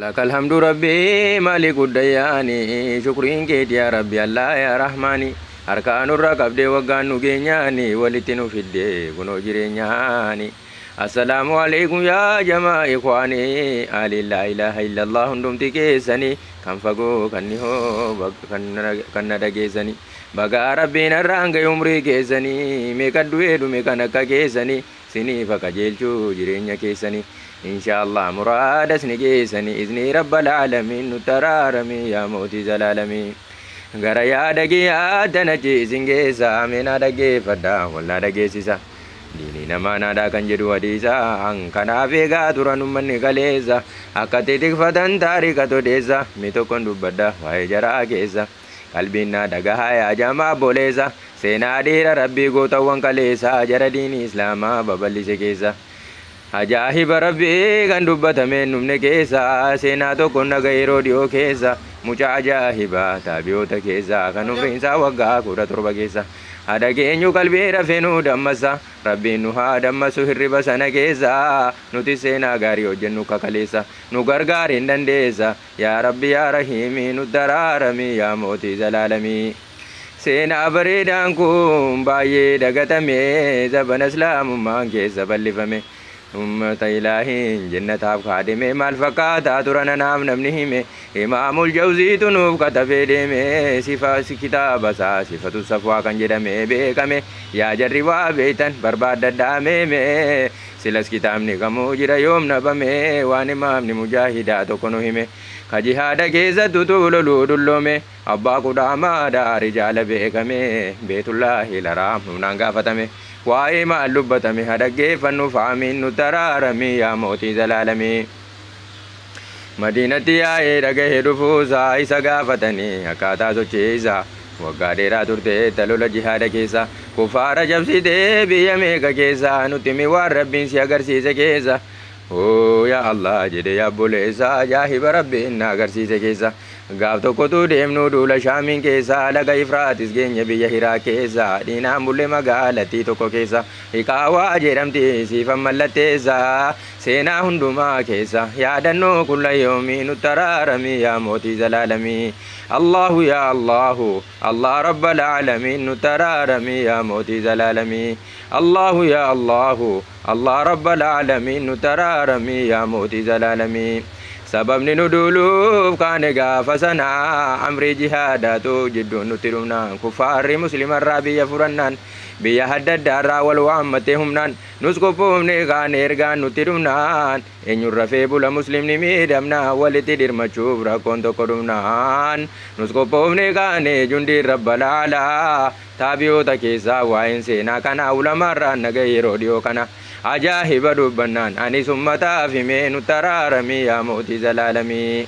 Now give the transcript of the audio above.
Lakal hamdu rabbii maaliku dayyaani shukriin keeti yaa rabbi Allah yaa rahmaani harkaa nurra qabdee waggaan nu geenyaani walitti nu fiddee kunoo jireenyaani. Assalaamu alaikum yaa jamaa ikhwaani ali laa ilaaha illallah hundumti keessanii kan fagoo kan dhihoo kan na dhageessanii bagaa rabbiin har'aan gahe umrii keessanii meeqa du'ee dhume kan akka keessanii siniif qajeelchuu jireenya keessanii. Inshallah muraadas ni geessanii izni rabbal aalamiin nu taraarami yaa mootii zalaalamii. Gara yaada kiyyaatti na ciisin geessa ameenaa dhaggeeffadha wal na dhageessisa. Diinii namaa naadhaa kan jedhu hadiisa kanaaf eegaa turan uummanni kaleessa akka tikfatan taarika todeessa mi tokkoon dubbadha waa'ee jaraa keessa. Qalbiin na dhagahaa yaa jamaa boleessa seenaa dhiira rabbii gootawwan kaleessa jara diinii islaamaa babal'ise keessa. Ajaa'iba rabbii kan dubbatame numne keessa seenaa tokko naga yeroo dhiyoo keessa mucaa ajaa'ibaa taabiyoota keessa kan umriinsaa waggaa 17 keessa. Haadha keenyu qalbii rafee nu dammassa rabbiin nu haa dammasu hirriba sana keessa nuti seenaa gaarii hojjennu kakaleessa nu gargaari hin dandeessa yaa rabbi yaa rahiimii nu daraarami yaa mootii zalaalamii. Seenaa bareedaan kun baay'ee dagatame zabana islaamummaan keessa bal'ifame. Ummata ilaahiin jannataaf kaadhime maal fakkaataa turan anaaf namni hime imaamul jawziitu nuuf katabee deeme sifa kitaaba isaa sifatu safwaa kan jedhame beekame yaa jarri waa beeytan barbaaddadhaa meeme silas kitaabni kamuu jira yoom nabame waan imaamni mujaahidaa tokko nu hime ka jihaada keessattu tuuloluu dulloome abbaa qudhaamaadhaa rijaala beekame beetullaahi laraam humnaan gaafatame. Waa'ee maal dubbatame hadhaggeeffannu faamiin nu taraarami yaa mootii zalaalamii. Madiinatti yaa'ee dhagahee dhufuusaa isa gaafatanii akkaataa sochiisaa waggaa dheeraa turte lola jihaada keessa kufaara jabsitee biyya meeqa keessa nutti mi waan rabbiin si agarsiise keessa. Oo yaa Allah jedhe yaa obboleessa ajaa'iba rabbiin na agarsiise keessa. Gaaf tokkotu deemnu duula shaamiin keessa laga Ifraatis geenye biyya Hiraa keessa diinaan bulle magaalattii tokko keessa Hiqaawaa jedhamti siifan mallatteessa seenaa hundumaa keessa yaadannoo kulla yoomii nu taraarami yaa mootii zalaalamii. Allahu yaa Allahu Allah rabbal aalamiin nu taraarami yaa mootii zalaalamii. Allahu yaa Allahu Allah rabbal aalamiin nu taraarami yaa mootii zalaalamii. Sababni nu duuluuf kaane gaafa sanaa amrii jihaadaatu jidduun nutti dhumnaan kufaarri muslimarraa biyya furannaan biyya adda addaarraa wal waammatee humnaan nus qophoofne kaane ergaan nutti dhumnaan eenyuun rafee bula muslimni miidhamnaa walitti dirmachuuf rakkoon tokko dhumnaan nus qophoofne kaane jundiin rabba laalaa taabiyoota keessaa waa'een seenaa kana ulamaarraan naga yeroo dhiyoo kana. Ajaa'iba dubbannaan anis ummataaf himee nu taraarami yaa mootii zalaalamii.